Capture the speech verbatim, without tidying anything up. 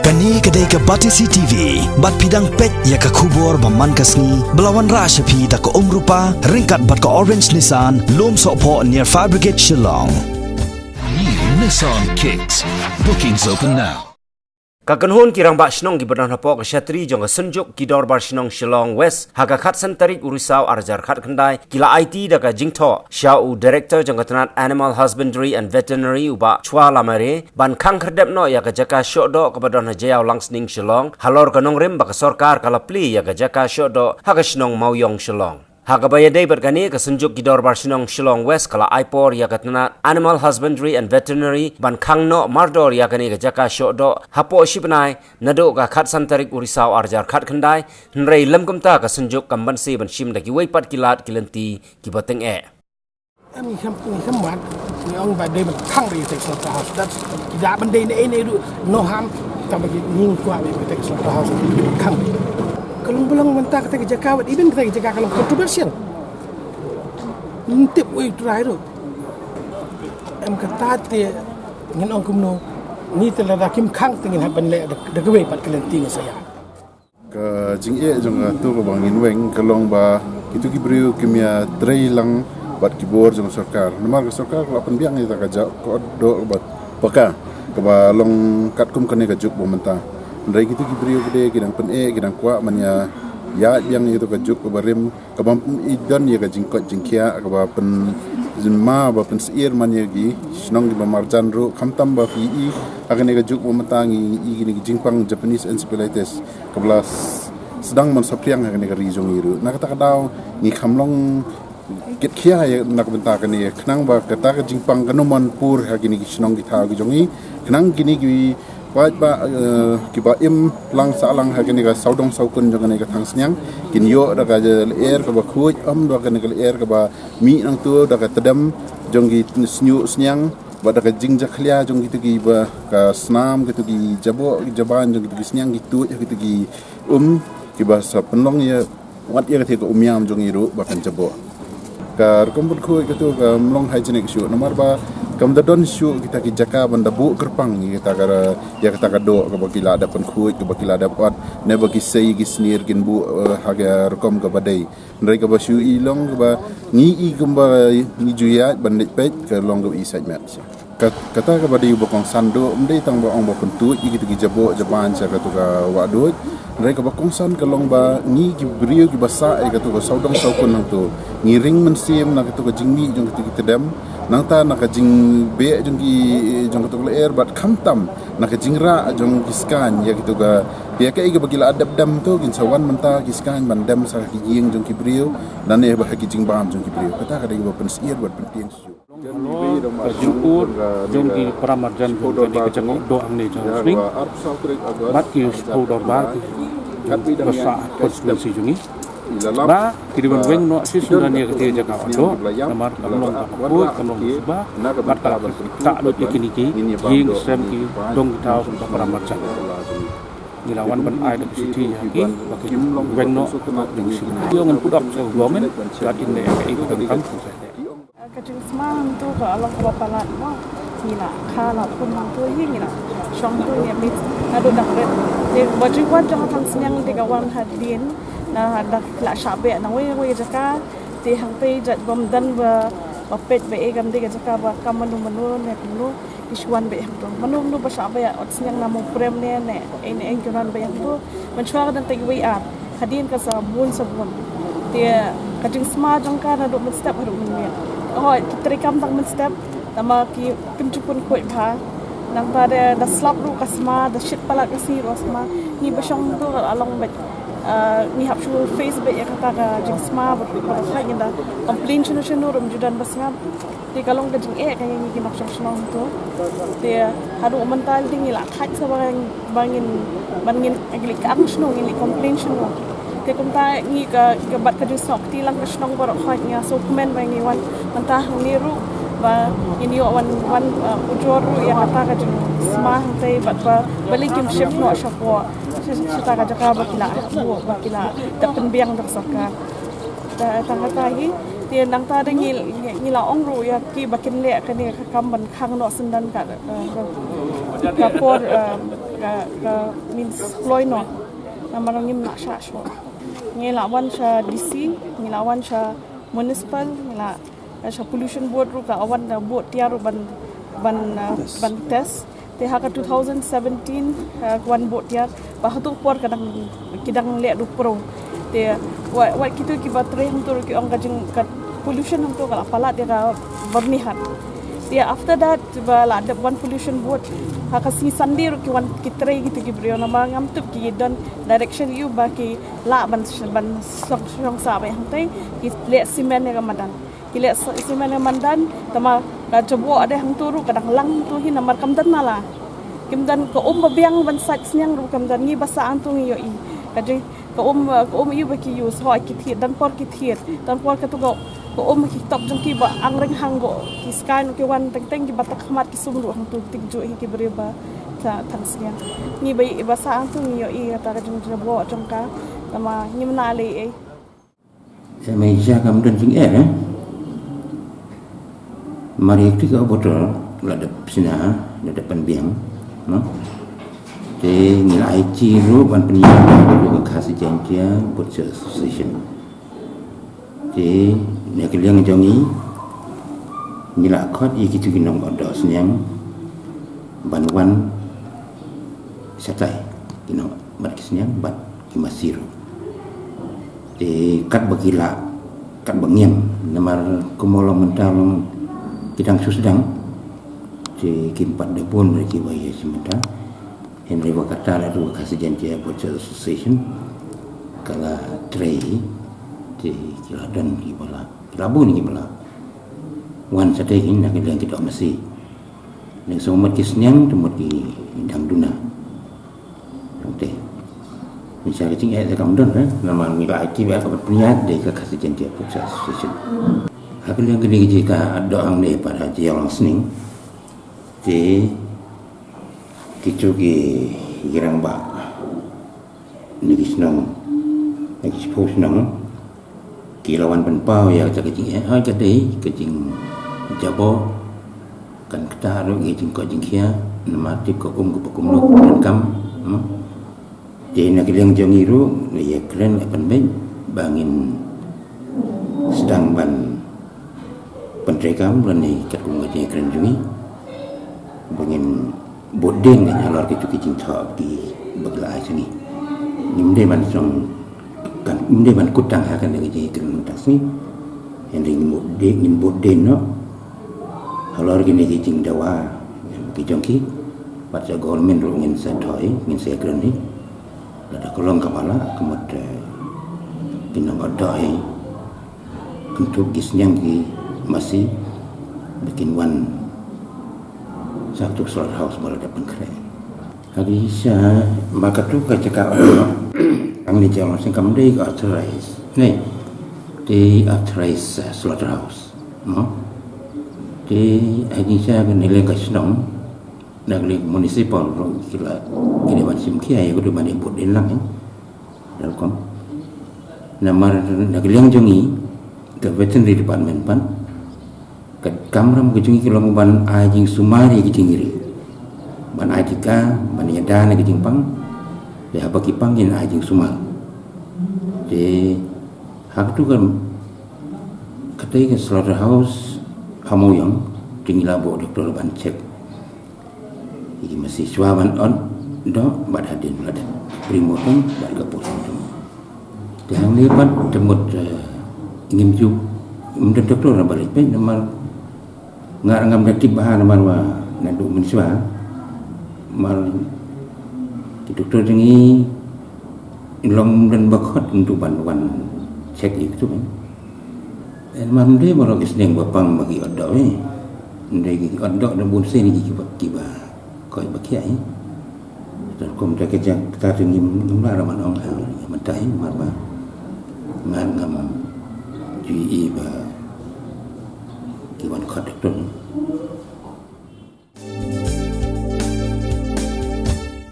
Kane ka dei ka Batesi T V, bad phi dang peit ïa ka khubor ba man ka sngi, ba la wanrah sha phi da ka Umrupa, ryngkat bad ka Orange Nissan, Lumsohphoh near Fire Brigade, Shillong. New Nissan Kicks. Bookings open now. Ka kynhun ki rangbah shnong kiba don hapoh ka shatri jong ka Synjuk ki Dorbar Shnong Shillong West, ha ka khatsan tarik u Risaw arhajar khatkhyndai, ki la aiti da ka jingthoh sha u Director jong ka tnat Animal Husbandry and Veterinary, u Bah Chwa Lamare, ban khang khyrdep noh ïa ka jaka shoh doh kaba don ha Jaïaw Langsning Shillong, halor ka nongrim ba ka sorkar ka la plie ïa ka jaka shoh doh ha ka shnong Mawiong Shillong. Ha kaba ïadei bad kane, ka Synjuk ki Dorbar Shnong Shillong West ka la ai por ïa ka tnat Animal Husbandry and Veterinary ban khang noh mardor ïa kane ka jaka shoh doh hapoh shi bnai, naduh ka khatsan tarik u Risaw arhajar khatkhyndai, hynrei lym kumta ka Synjuk kam banse ban shim da kiwei pat ki lad ki lynti kiba tyngeh. Em, ngi kham, ngi kham wad, ngi ong ba dei ban khang ïa ka slaughterhouse. Dat ki da ban dei ne ne ruh, no harm, tang ba ngi kwah ïa ka slaughterhouse, ngi khang. Ka long ba long mynta kata ka jaka, wat even kata ka jaka ka long controversial. Ngim tip wei u trai ruh. Em, kata te ngin ong kumno, ngi te lada kim khang te ngin hap ban leh da, da kawei pat ka lynti, ngin sa ïa. Ka jingeh jong katu kaba ngin weng ka long ba kitu ki briew kim ïatrei lang bad ki bor jong sorkar. Namar ka sorkar ka la pynbiang ïa ka jaka doh kaba paka, kaba long katkum kane ka juk ba mynta. Hynrei kitu ki briew ki dei ki dang pyneh, ki dang kwah ban ïa, ïa biang ïa katu ka juk kaba rim, kaba i don ïa ka jingkoit jingkhiah, kaba pynjynma, ba pynsyier man ïa ki shnong kiba marjan ruh, khamtam ba phi i ha kane ka juk ba mynta ngi i kine ki jingpang Japanese encephalitis, kaba la s-, sdang ban saphriang ha kane ka ri jong ngi ruh. Na kata ka daw ngi kham long kit khia ïa na ka bynta kane, khnang ba kata ka jingpang kano man pur ha kine ki shnong ki thaw ki jong ngi, khnang kine ki paidbah, eh, kiba im lang sah lang ha kane ka sawdong sawkun jong kane ka thang sniang, kin ïoh da ka lyer kaba khuid, ym da kane ka lyer kaba mih nangta da ka tdem jong ki sniang, bad da ka jingjakhlia jong kitu kiba ka snam, kitu ki jaboh, ki jaban jong kitu ki sniang, ki tuid, kitu ki um, kiba sa pynlong ïa wat ïa kata ka umïam jong ngi ruh ba kan jaboh. Ka rukom pynkhuid katu kam long hygienic shuh, namar ba kam da don shuh kita ki jaka ban da buh kyrpang ïa kata ka, ïa kata ka doh kaba ki la dep pynkhuid, kaba ki la dep ot, ne ba ki sei ki snier kin buh, eh, ha ka rukom kaba dei. Hynrei kaba shu i long kaba ngi i kumba ngi ju ïaid ban leit peit ka long kaba i sait met. Ka-, kata kaba dei ba kongsan duh, ym dei tang ba ong ba pyntuid ïa kitu ki jaboh jaban sha katu ka wahduid. Hynrei kaba kongsan ka long ba ngi ki briew kiba sah ïa katu ka sawdong sawkun hangtu, ngi ring mynsiem na katu ka jingmih jong katu ki tdem, nangta na ka jingbeh jong ki, jong katu ka lyer, bad khamtam na ka jingrah jong ki skaiñ ïa kitu ka, ïa kaei kaba ki la dep dem tu, kin sa wan mynta ki skaiñ ban dem sha ki ïing jong ki briew, lane ba ha ki jingbam jong ki briew. Kata ka dei kaba pynsyier bad pyntieng shuh. Halor ka jingud jong ki para marjan jong kane ka jaka doh hangne Jaïaw Langsning bad ki shiphew dorbar kiba sah ha constituency jong ngi, ba ki dei ban weng noh shisha ïa kata ka jaka doh, namar kam long kaba khuid, kam long kaba suba, bad ka la ktah lut ïa kine ki ïing ki sem, ki dong ki thaw ki para marjan. Ngi la wan ban ai da ka shithi ïa ki ba ki weng noh ha ka jingshim. Ïa ngan put up sha u government, ka in ne ka in kan kan. Ka jingsma hangtu ka long kaba palat mo. Ngi la kha la pun hangtu hi, ngi la shong tu ngi mih naduh dak rit. Te ba jingwan jong ka thang sniang te ka wan hadien, na dak la shah beh na wei wei jaka. Te hangtei jait bym don ba, ba peit ba e kam dei ka jaka ba kam mano mano ne kumno. Ki shu wan beh hangtu. Mano mano ba shah beh ot sniang na Mawprem ne, ne ei ne ei ki wan beh hangtu. Mynshuwa ka don tang kiwei ar, hadien ka sa bun sa bun. Te ka jingsma jong ka naduh mynstep haduh mynmiet. Hooid, ki trei kam tang mynstep, tangba ki, kim ju pynkhuid bha. Nangta da, da slap ruh ka sma, da shit palat ka sngi ruh sma. Ngi ba shong hangtu ka la long beit, ah, ngi hap shu face beit ïa kata ka jingsma, ba, ba, ba, ngi da complain shano shano ruh ym ju don ba sngap. Te ka long ka jingeh ka ïa ngi ki nongshong shnong tu. Te haduh mynta te ngi la thait sa ba ngin, ba ngin, ba ngin, ngi leh ka ang shano, ngi leh complain shano. Te kumta ngi ka, ka bad ka jingsngewkti lang ka shnong baroh khoit, nga sngewkmen ba ngi wan mynta hangne ruh ba ngin ïoh wan, wan, uh, ujor ruh ïa kata ka jingsma hangtei bad ba, balei kim shift noh shapoh, sha, sha kata ka jaka ba ki la, ba ki la dep pynbiang da ka sorkar. Te tang kata hi, te nangta de ngi, ngi, ngi la ong ruh ïa ki ba kin leh kane ka kam ban khang noh syndon ka, eh, ka, ka por, eh, Ka, ka means kloi noh. Namar ngim lah shah shuh. Ngi lah wan sha D C, ngi lah wan sha municipal, ngi lah sha pollution board ruh ka wan da board tiar ruh ban, ban, uh, ban test. Te ha ka two thousand seventeen, uh, ka wan board tiar. Ba hato por ka dang, ki dang leh ruh pro. Te wat, wat kito kiba trei hangto ruh ki ong ka jing ka pollution hangto ka la palat ïa ka Byrnihat. Te after that ba la dep wan pollution board, ha ka sngi Sunday ruh ki wan ki trei kito ki briew, namar ngam tip ki don direction ïa u ba ki lah ban, ban song, song sah ba hangtai ki leh cement ïa ka madan. Ki leh s-, cement ïa ka madan, tangba ka jubor de hangto ruh ka dang lang hangto hi namar kam don nala. Kim don ka um ba biang ban sait sniang ruh kam don, ngi ba sah hangto ngi ïohi. Ka jing ka um, ka um ïa u ba ki use, hooid ki thied, don por ki thied, don por kato ka, ka um ki top jong ki ba ang reng hang, ko ki skai noh ki wan teng teng ki ba tak khmat ki sum ruh hangto, tik juh hi ki briew ba tha-, thang sniang. Ngi ba, ba sah hangto ngi ïohi kata ka jing jubor jong ka, tangba ngim lah leh ei. Te ma ïa kam don jingeh, eh? Mar ïa kti ka botol la dep sna, la dep pynbiang, no? Te ngi la aiti ruh ban pynbiang ruh ka Khasi Jaiñtia Butcher Association. Te na ka liang jong ngi, ngi la khot ïa kitu ki nongdoh sniang ban wan shatai, ki nongbat ki sniang bad ki masi ruh. Te katba ki lah, katba ngiam, namar kumno long mynta long ki dang shu sdang. Te kim pat da bun ruh kiba ïa shi mynta. Hynrei ba kata la ruh ka Khasi Jaiñtia Butcher Association ka la trei, te ki la don kiba la, ki la bun kiba la wan shatai hi na ka liang ki doh masi. Ngi sngewmut ki sniang, te mut ki dang duna. Te ngi sa ka jingeh te kam don, eh, namar ngi la aiti ba ka ban pynïaid da ka Khasi Jaiñtia Butcher Association. Ha ka liang kane ka jaka doh hangne pat ha Jaiñtia Sning. Te kitu ki rangbah na ki shnong, na ki shiphew shnong, ki la wan pynpaw ïa kata ka jingeh, ha ka dei ka jingjubor, kan ktah ruh ïa ka jingkoit jingkhiah, namar tip ka um kaba kumno ka donkam, hmm. Te na ka liang jong ngi ruh la ïakren la pynbeit ba ngin sdang ban pyntreikam lane katkum ka jingïakren jong ngi ba ngin bud dien halor kitu ki jingthoh kiba ki la ai sha ngi. Ngim dei ban song, kan, ngim dei ban kut tang ha kane ka jingïakren mynta ka sngi. Hynrei ngin bud dien, ngin bud dien noh halor kine ki jingdawa ki jong ki. Bad sha government ruh ngin sa thoh, ngin sa ïakren hi. Lada ka long kaba lah, ka mut, eh, ki nongdoh hi, kynthup ki sniang ki masi, ba kin wan sha katu slaughterhouse ba la dep pynkhreh. Hynrei sha ma katu ka jaka hangne Jaiñtia Sning kam dei ka authorized, ne, te authorized, eh, slaughterhouse, no? Te hynrei sha kane ka liang ka shnong, na ka liang municipal ruh ki la, ki dei ban shim khia ïa ka, dei ban bud dien lang, eh. Dal kom. Namar na ka liang jong ngi ka veterinary department pat ka kamram ka jong ngi ka long ban ai jingsumar ïa ki jingri, ban ai tika, ban ïada na ki jingpang. Te haba ki pang ngin ai jingsumar. Te ha katu ka, katei ka slaughterhouse ha Mawïong, te ngi la buh doktor ban check ïa ki masi shuwa ban ot doh bad hadien la dep pre-mortem bad ka post-mortem. Te hangne pat te mut, eh, ngim ju, ngim don doktor na ba leit peit namar nga ngam da tip bha namar ba naduh mynshuwa mar ki doktor jong ngi long don ba khot ntu ban wan check ïa katu. Namar ym dei baroh ki sniang ba pang ba ki ot doh, eh. Ym dei, ki ot doh da bun sien ki, kiba, kiba koit ba khiah, eh. Te kum te ka jaka kata te ngim, ngim lah ban ong, eh, mynta, eh, namar ba nga ngam ju ïohi ba ki wan khot doktor.